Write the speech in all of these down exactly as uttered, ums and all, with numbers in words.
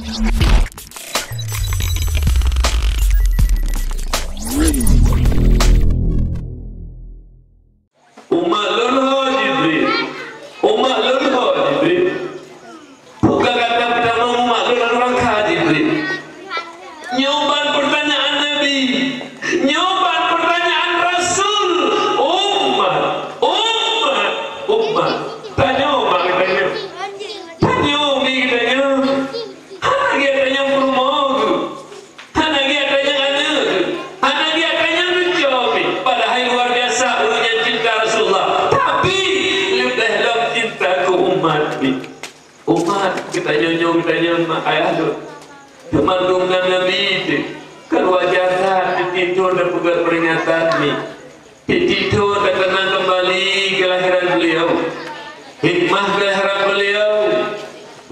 Umat lôn ho Jibril. Umat lôn ho Jibril. Buka gata peutamong umat lôn ureueng kha Jibril. Nyoe ban peurtanyaan Nabi. Nyoe ban peurtanyaan Rasul. Umat, umat, umat. Tanyoe mak geutanyoe. Tanyoe mi geutanyoe. Hana geutanyoe peurumoh geuh. Hana geutanyoe aneuk geuh. Hana geutanyoe cuco geuh. Padahai luar biasa ureueng nyang cinta Rasulullah. Tapi, leubeh lom cinta keu umat geuh. Umat geutanyoe nyoe geutanyoe mak ayah lôn. Teuma dum na Nabi teuh, kan wajar that teuh thon tapeugah peuringatan nyoe. Teuh thon takeunang keumbali keulahiran beliau. Hikmah keulahiran beliau.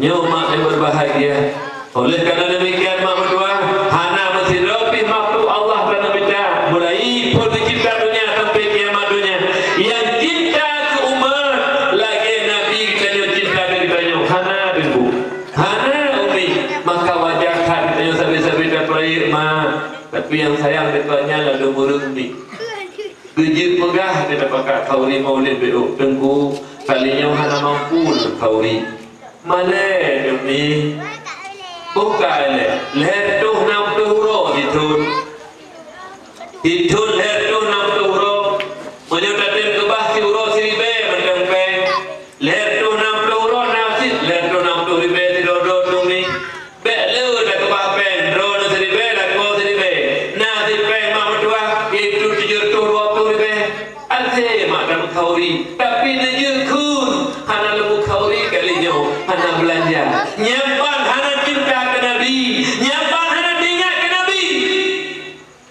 Nyoe mak nyang berbahagia. Oleh karena demikian, mak meutuah, hana meusidroe pih makhluk Allah tanyoe mita, mulai phon teucipta donya sampai kiamat donya. Nyang cinta keu umat lagèe Nabi geutanyoe cinta keu geutanyoe, hana teungku. Hana umi, maka wajar that geutanyoe sabe-sabe tapeurayeuk mak. Tapi nyang sayang geutanyoe ladôm ureueng umi. Geujeuet peugah geutanyoe pakat khauri maulid beuh, teungku, kali nyoe hana mampu lôn khauri. Malèe umi. Bukai lé, lhèe reutôh nam ploh uroe jithon. Jithon lhèe reutôh nam ploh uroe. Meunyoe tatem keubah siuroe siribèe mantong pèng. Lhèe reutôh nam ploh uroe na cit lhèe reutôh nam ploh ribèe sidroe-droe umi. Bèk le takeubah pèng, droeneuh siribèe, lakoe siribèe. Na cit pèng mak meutuah, itu tujoh reutôh dua ploh ribèe. Até mak tameukauri, tapi neujeuet kheun hana leumu kauri kali nyoe, hana beulanja. Nyan ban hana cinta keu Nabi, nyan ban hana teuingat keu Nabi.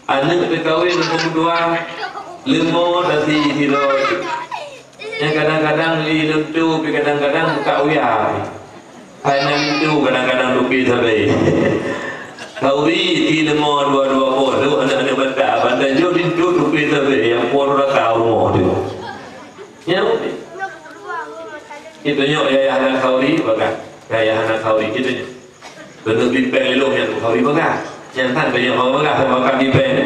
Aneuk teukawen meukeudua, leumo tasi sidroe. Nyang kadang-kadang li leutu, pi kadang-kadang buka uya. Hai na linto kadang-kadang tupi sabe. Kauri ti leumo dua-dua boh tu aneuk-aneuk Batak, bantai jeuet linto tupi sabe nyang po rata rumoh tu. Nyan. Itu nyok yayah na kauri bagah. Yayah na kauri gitu nyok. Keuneuk bipeng ilong nyang kauri bagah. Nyang tan banyak bagah sama kan bipeng.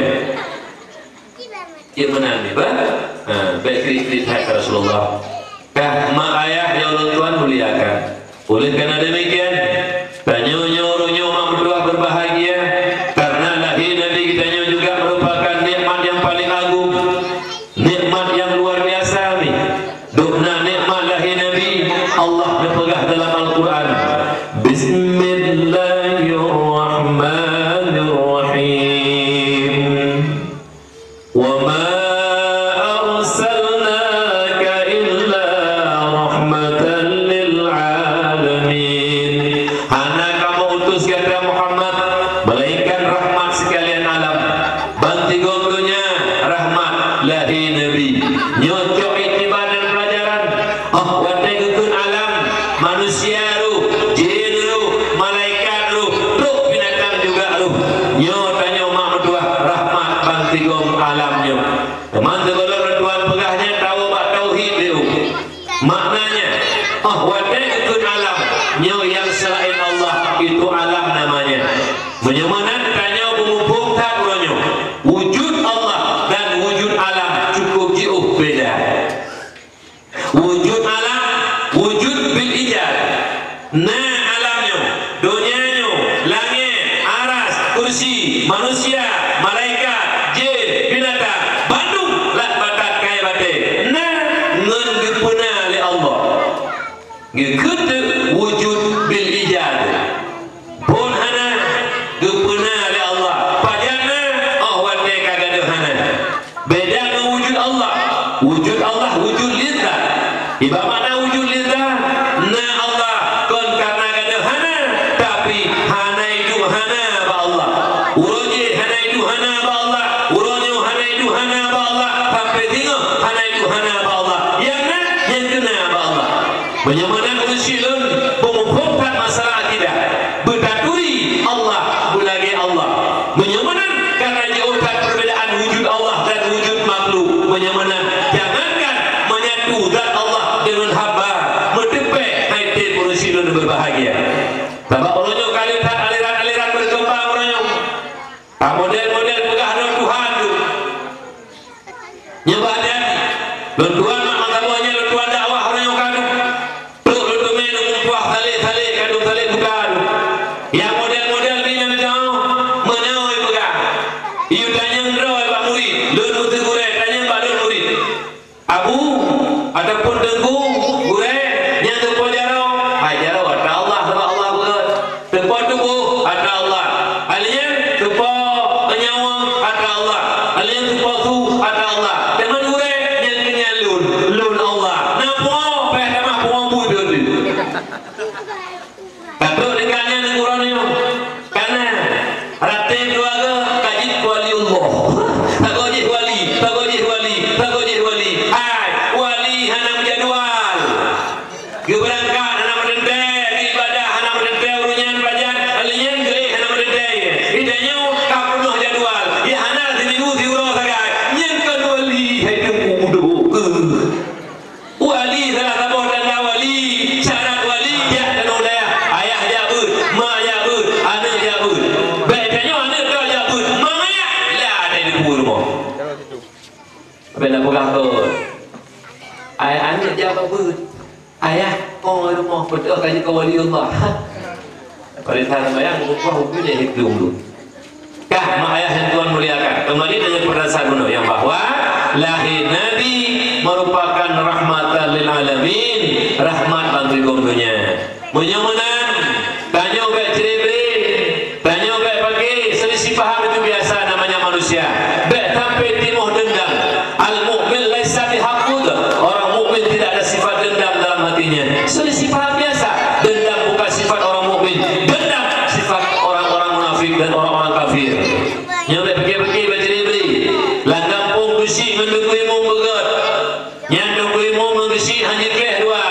Cit meunan nibak, ha, bèk kriet-kriet that keu Rasulullah. Kah mak ayah nyang ulôn tuan muliakan. Oleh karena demikian, tanyoe nyoe uroe nyoe mak meutuah berbahagia karena lahé Nabi geutanyoe juga merupakan nikmat yang paling agung, nikmat yang luar biasa ni. Dum na nikmat lahé Nabi, Allah neupeugah dalam Al-Quran, Bismillahirrahmanirrahim. Wa ma arsalnaka illa rahmatan lil alamin. Hana kamoe utus gata Muhammad, melainkan rahmat sekalian alam. Bansigom donya rahmat lahé Nabi. Nyoe cok iktibar dan pelajaran. Oh, watèe geukheun alam, manusia roh, jin roh, malaikat roh, trok binatang juga roh. Nyoe tanyoe mak meutuah rahmat bansigom alam nyoe. Teuma sigohlom lôn tuan peugah nyan tawoe bak tauhid lé u. Maknanya, oh, watèe geukheun alam, nyoe nyang selain Allah, itu alam namanya. Meunyoe meunan tanyoe beumuphom that uroe nyoe, wujud Allah dan wujud alam cukup jiôh beda. Wujud alam, wujud bil ijad. Na alam nyoe, donya nyoe, langèt, aras, kursi, manusia, malaikat, jin, binatang, bandum lat batat kayèe batèe. Na ngon geupeuna lé Allah. Geukheun teuk wujud bil ijad. Phon hana, geupeuna lé Allah. Pajan na, oh watèe ka gadôh hana. Beda ngon wujud Allah. Wujud Allah wujud lizat. Iba makna wujud lizat, na Allah kon karena gadôh hana, tapi hana idup hana bak Allah. Uroe jéh hana idup hana bak Allah. Uroe nyoe hana idup hana bak Allah. Sampai singoh hana idup hana bak Allah. Nyang na, nyang keuna bak Allah. Meunyoe meunan ureueng syiek lôn, beumuphom that masalah akidah. Beutaturi Allah, beulagèe Allah. Meunyoe meunan, karena jiôh that perbedaan wujud Allah dan wujud makhluk. Meunyoe meunan, jangankan menyatu zat Allah dengan hamba, meuteupèe hai teuh ureueng syiek lôn berbahagia. Sabab uroe nyoe ka lheueh that Teungku, gurée, nyang teupeue jaroe, hai jaroe atra Allah, sabab Allah beugét. Teupeue tuboh, atra Allah. Hai lheueh nyan, teupeue nyawöng, atra Allah. Hai lheueh nyan, teupeue su, atra Allah. Teuma gurée, nyan keuh nyan lôn, lôn Allah. Na pungo, payah tamah pungo bui pih. Ka trok tingkat nyan nanggroe nyoe. Kana, raté keuluwarga ka jeuet keu waliullah. Sagoe jih wali, sagoe jih wali, sagoe jih wali. Hai, wali hana meujadwal. Geubeurangkat hana meuteuntèe, geuibadah hana meuteuntèe, ureueng nyan pajan, lheueh nyan geuéh hana meuteuntèe. Geutanyoe ka peunoh jadwal, ya hana siminggu siuroe sagai. Nyan kon wali, hai teungku mudo. Wali salah saboh tanda wali, syarat wali, jak tanoh dayah. Ayah jak beuet, ma jak beuet, aneuk jak beuet. Bèk tanyoe aneuk droe jak beuet, mangat lah ada di rumoh. Bèk na peugah kot. Ai aneuk jak beuet. Ayah, oh rumoh, beutôi ka jeuet keu wali Allah. Perintah sembahyang, meurumpah huköm jih hidup dulu. Kah, mak ayah yang Tuhan muliakan. Kembali dengan perasaan bunoe yang bahwa lahé Nabi merupakan rahmatan lil alamin, rahmat bak sigohlom donya. Meunyoe meunan, tanyoe bèk cre-bre, tanyoe bèk paké, selisih paham itu biasa namanya manusia. Bèk sampai timoh dendam. Al-mu'min laisa bihaqud. Orang mukmin tidak ada sifat dendam dalam hatinya. Selisih paham biasa. Dendam bukan sifat orang mukmin. Dendam sifat orang-orang munafik dan orang-orang kafir. Nyoe bèk pike-pike, bèk cre-bre. Lam gampông Geuchik ngon Teungku Imum beugét. Nyan Teungku Imum ngon Geuchik hana jikleh dua.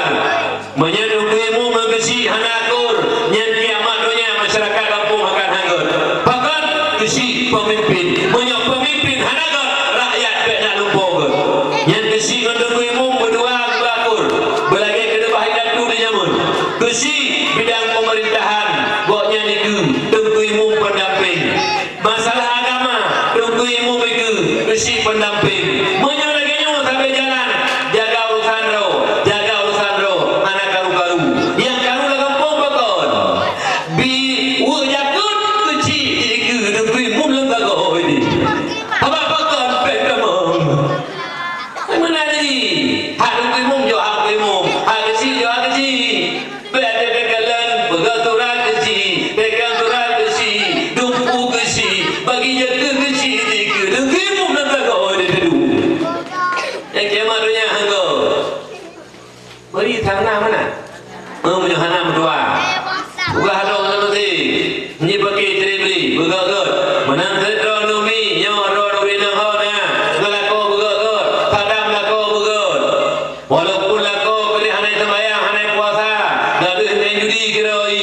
Meunyoe Teungku Imum ngon Geuchik hana akur, nyan kiamat donya masyarakat gampông akan hanggôt. Pakon? Geuchik pemimpin. Meunyoe pemimpin hana gét, rakyat bèk na lumpoe gét. Nyan Geuchik ngon Teungku Imum beudua beuakur. Beulagèe keuneubah indatu di jameun. Geuchik bidang pemerintahan, gobnyan dikeue, Teungku Imum pendamping. Masalah agama, Teungku Imum dikeue, Geuchik pendamping. Meunyoe lagèe nyoe sabe jalan, jaga urusan droe, jaga urusan droe, hana karu-karu. Nyang karu lam gampông pakon? Bi weuek jakeuet Geuchik dikeue, Teungku Imum lam sagoe jih. Haba pakon péng tamong. Meunan jih, hak Teungku Imum jok hak Teungku Imum, hak Geuchik jok hak Geuchik. Bèk teukeukeulan, peugah surat Geuchik, peugah surat Geuchik, dumpu Geuchik, bagi jakeue Geuchik dikeue, Teungku Imum lam sagoe jih teuduek. Nyang kiamat donya hanggôt. Beri tanah mana? Oh, meunyoe hana meutuah. Peugah dong lam meuseujid. Nyoe paké cre-bre, beugét-gét. Meunan cit droeneuh mi, nyoe droeneuh mi nyoe ho na. Geulakoe beugét-gét, sadang lakoe beugét. Walaupun lakoe keudeh hana seumayang, hana puasa, gadôh main judi keudroe,